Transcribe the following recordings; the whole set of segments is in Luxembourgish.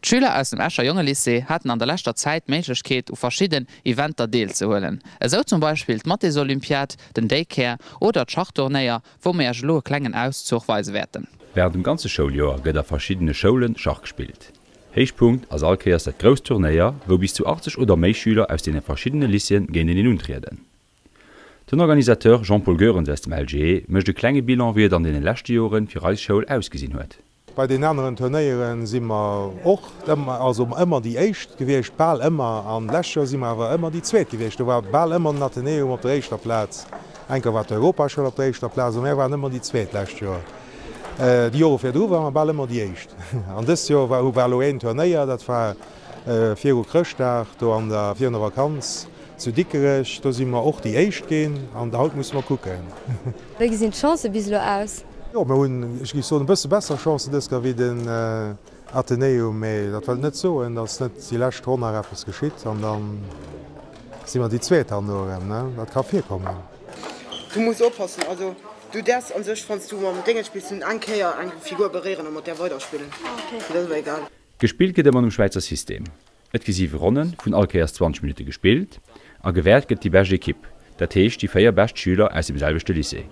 D'Schüler aus dem Escher Jongelycée haten an der leschter Zäit d'Méiglechkeet u verschidden Eventer deelzehuelen, esou zum Beispill d'Mathesolympiad, den Daycare oder d'Schachturnéier, wou mir Iech elo e klengen Auszuch weise wäerten. Wärend dem ganze Schouljoer gëtt a verschiddene Schoule Schach gespillt. Héichpunkt ass all Kéiers dat grousst Turnéier, wou bis zu 80 oder méi Schüler aus deene verschiddene Lycéeën géinteneen untrieden. Den Organisateur Jean-Paul Goerens aus dem LGE mécht e klenge Bilan wéi et an deene leschte Joren fir eis Schoul ausgesinn huet. Bei den aneren Turnéiere si mer och ëmmer, also ëmmer déi éischt gewiescht, bal ëmmer. An d'lescht Joer si mer awer ëmmer déi zweet gewiescht. Do war bal ëmmer den Atheneum op der éischter Plaz. Eng Kéier war d'Europaschoul op der éischter Plaz a mär waren ëmmer déi zweet d'lescht Joer. Déi Jore virdru ware mer bal ëmmer déi éischt. An dëst Joer war war elo een Turnéier, dat war viru Chrëschtdag do an der virun der Vakanz zu Dikerech. Do si mer och déi éischt ginn an haut musse mer kucken. Wéi gesinn d'Chancë bis elo aus? Jo, mir hunn, ech géif soen, e bësse besser Chancen dës Kéier wéi den Atheneum, mee dat wëllt net soen, datt net déi lescht Ronn nach eppes geschitt an da si mer déi Zweet herno erëm, ne? Dat ka virkommen. Du muss oppassen, also du däerfs an sech wanns du mam Déngen spills nun eng Kéier eng Figur beréieren a mat där weiderspillen, mee dat ass awer egal. Gespillt gëtt ëmmer nom Schwäizer System. Et gi 7 Ronnen vun all Kéiers 20 Minutte gespillt a gewäert gëtt déi bescht Ekipp, dat heescht déi 4 bescht Schüler aus dem selwechte Lycée.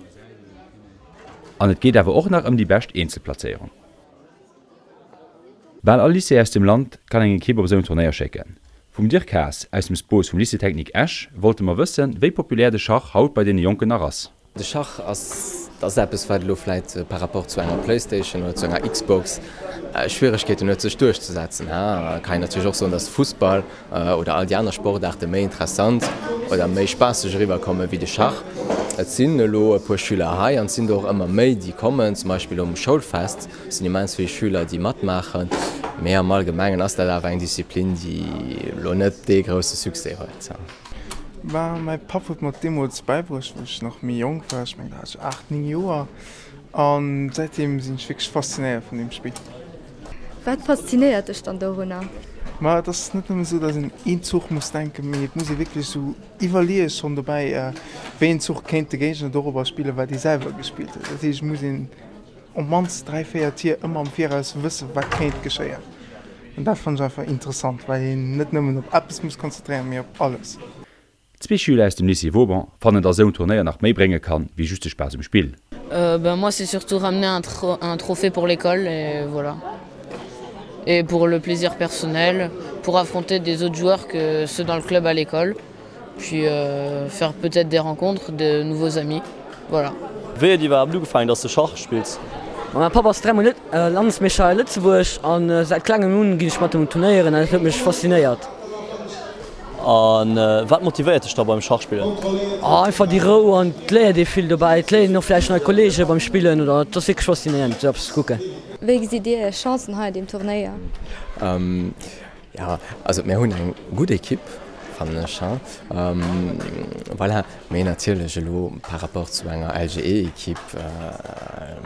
An et geet awer och nach ëm déi bescht Eenzelplazéierung. Bal all Lycée aus dem Land kann eng Ekipp op esou en Turnéier schécken. Vum Dirk Haas aus dem Spos vum Lycée Technique Esch wollte mer wëssen, wéi populär de Schach haut bei deene Jonken nach ass. De Schach ass ass eppes, wat elo vläit par rapport zu enger Playstation oder zu enger Xbox Schwieregkeeten huet sech duerchzesetzen. Kann een natierlech och soen, datt Fussball oder all déi aner Sportaarte méi interessant oder méi spaasseg eriwwerkomme wéi de Schach. Et sinn elo e puer Schüler hei an et sinn der och ëmmer méi, déi kommen. Zum Beispill um Schoulfest sinn immens vill Schüler, déi matmaachen. Mee am Allgemengen ass dat awer eng Disziplin, déi elo net dee grousse Succès huet. Bah, mäi Papp huet mer et deemools bäibruecht, wou ech nach méi jonk war, ech mengen do hat ech 8, 9 Joer, an säitdeem sinn ech wierklech faszinéiert vun deem Spill. Wat faszinéiert dech dann dorunner? Ma et ass net nëmmen esou, datt een een Zuch muss denken, mee et muss ee wierklech esou iwwerleeë schonn dobäi, wéi een Zuch kéint de Géigner dorobber spillen, wat ee selwer gespillt huet. Dat heescht, et muss een op d'mannst 3, 4 Tier ëmmer am Viraus wëssen, wat kéint geschéien. An dat fannen ech einfach interessant, well een net nëmmen op eppes muss konzentréieren, mee op alles. Zwee Schüler aus dem Lycée Vauban fannen, dass esou en Turnéier nach méi brénge kann, wéi just de Spaass um Spill. Ben moi c'est surtout ramener un un trophée pour l'école et voilà et pour le plaisir personnel, pour affronter des autres joueurs que ceux dans le club à l'école. Puis faire peut-être des rencontres, de nouveaux amis. Voilà. Wéi huet iwwerhaapt ugefaangen, dass de Schach spills? Ma mäin Papp ass dräimol Landesmeeschter hei a Lëtzebuerg an säit klengem un ginn ech mat em un Turnéieren an dat huet mech faszinéiert. A wat motivéiert dech da beim Schachspillen? Oh einfach déi Rou an et léiert ee vill dobäi. Et léiert een och vläicht nei Kollege beim Spillen oder et ass wierklech faszinéierend esou eppes ze kucken. Wéi gesitt Dir Är Chancen hei an deem Turnéier? Jo, also mir hunn eng gutt Ekipp, fannen ech. Voilà, mee natierlech elo par rapport zu enger LGE-Ekipp,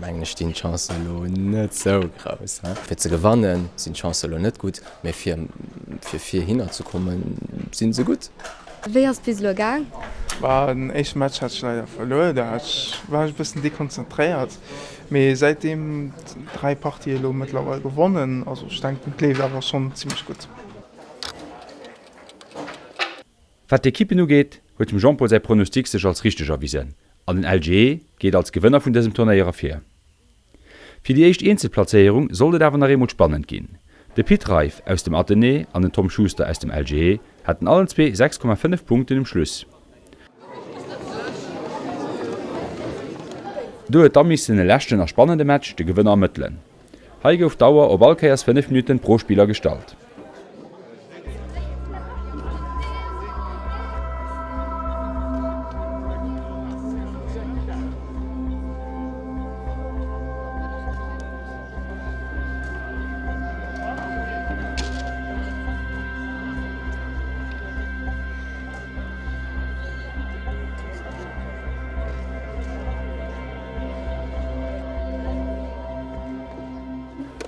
mengen ech, stinn d'Chancen elo net esou grouss. Fir ze gewannen, sinn d'Chancen elo net gutt, mee fir fir virhinner ze kommen, si se gutt. Wéi ass et bis elo gaang? Bah, den éischte Match hat ech leider verluer, do hat ech, war ech e bëssen dekonzentréiert. Mee säitdeem 3 Partië elo mëttlerweil gewonnen, also ech denken et leeft awer schonn zimmlech gutt. Wat d'Ekippen ugeet, huet dem Jean-Paul säi Pronostic sech als richteg erwisen an den LGE geet als Gewënner vun dësem Turnéier ervir. Fir déi éischt Eenzelplazéierung sollt et awer nach eemol spannend ginn. De Pit Reiff aus dem Athenée an den Tom Schuster aus dem LGE haten allen zwee 6,5 Punkten um Schluss. Do huet da missen e leschten a spannende Match de Gewënner ermëttelen. Hei gouf d'Auer op all Kéiers 5 Minutten pro Spiller gestallt.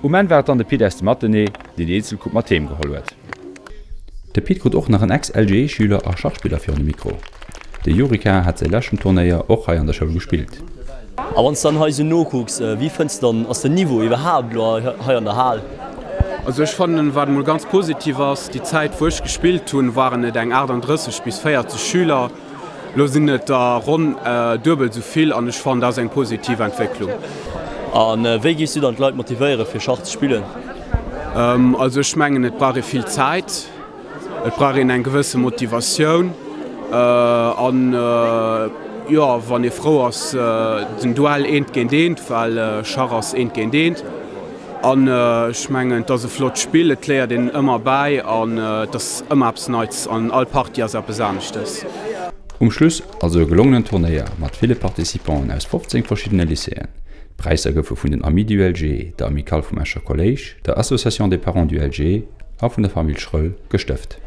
Um Enn war et dann de Pit aus dem Athenée, deen déi Eenzelcoupe mat heem geholl huet. De Pit krut och nach en Ex-LGE-Schüler a Schachspiller virun de Mikro. De Jurika hat säi leschten Turnéier och hei an der Schoul gespillt. A wann s de dann hei esou nokucks, wéi fënns de dann, ass den Niveau iwwerhaapt elo hei an der Hal? Also ech fannen, wat emol ganz positiv ass, déi Zäit wou ech gespillt hunn, waren et eng 38 bis 40 Schüler, elo sinn et der ronn duebel esou vill an ech fannen dat ass eng positiv Entwécklung. A wéi géifs du dann d'Leit motivéieren fir Schach ze spillen? Also ech mengen et brauch ee vill Zäit, et brauch een eng gewësse Motivatioun an jo wann ee frou ass den Duell eent géint eent, well Schach ass eent géint eent. An ech mengen, et ass e flott Spill, et léiert een ëmmer bäi an et ass ëmmer eppes Neits an all Partie ass eppes aneschtes. Um Schluss also e gelongenen Turnéier mat ville Participanten aus 15 verschiddene Lycéeën. D'Präisser goufe vun den Amis du LG, der Amicale vum Escher Kolléisch, der Association des Parents du LG a vun der Famill Schröll gestëft.